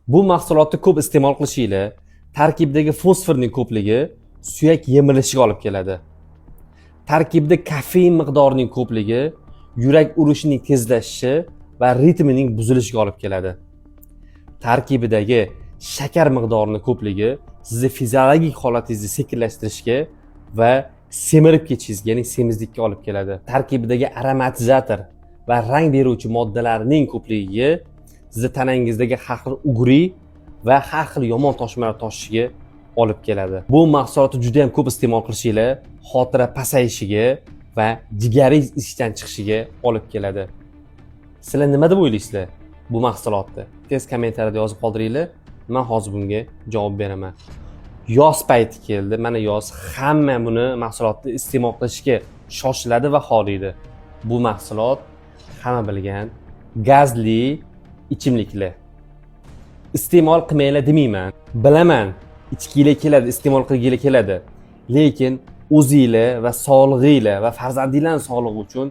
Bu mahsulotni ko'p iste'mol qilishinglar tarkibidagi fosforning ko'pligi suyak yemirilishiga olib keladi. Tarkibida kofein miqdorining ko'pligi yurak urishining tezlashishi va ritmining buzilishiga olib keladi. Tarkibidagi shakar miqdorining ko'pligi sizni fiziologik holatingizni sekinlashtirishga va semirib ketishingizga, ya'ni semizlikka olib keladi. Tarkibidagi aromatizator va rang beruvchi moddalarning ko'pligiga sizni tanangizdagi har xil угри va har xil yomon toshmalar toshishiga olib keladi. Bu mahsulotni juda ham ko'p iste'mol qilishinglar xotira pasayishiga va jigaringiz ishdan chiqishiga olib keladi. Sizlar nima deb o'ylaysizlar bu mahsulotni? Tez kommentariyada yozib qoldiringlar. Man hozir bunga javob beraman. Yoz payti keldi. Mana yoz, hamma buni mahsulotni iste'mol qilishga shoshiladi va xohlaydi. Bu mahsulot hamma bilgan gazli ichimliklar. Iste'mol qilmanglar demayman. Bilaman, ichkinglar keladi, iste'mol qilginglar keladi. Lekin o'zinglar va sog'lig'inglar va farzandinglarning sog'lig'i uchun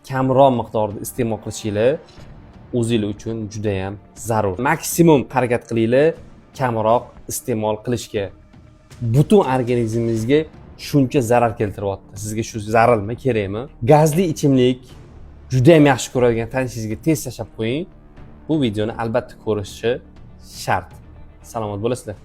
kamroq miqdorda iste'mol qilishinglar o'zinglar uchun juda ham zarur. Maksimum harakat qilinglar kamroq iste'mol qilishga. Butun organizmingizga shuncha zarar keltiryapti. Sizga shu zararmi, kerakmi? Gazli ichimlik juda ham yaxshi ko'radigan tanishingizga tez tashlab qo'ying. Bu videoni albatta ko'rishi shart. Salomat bo'lasizlar.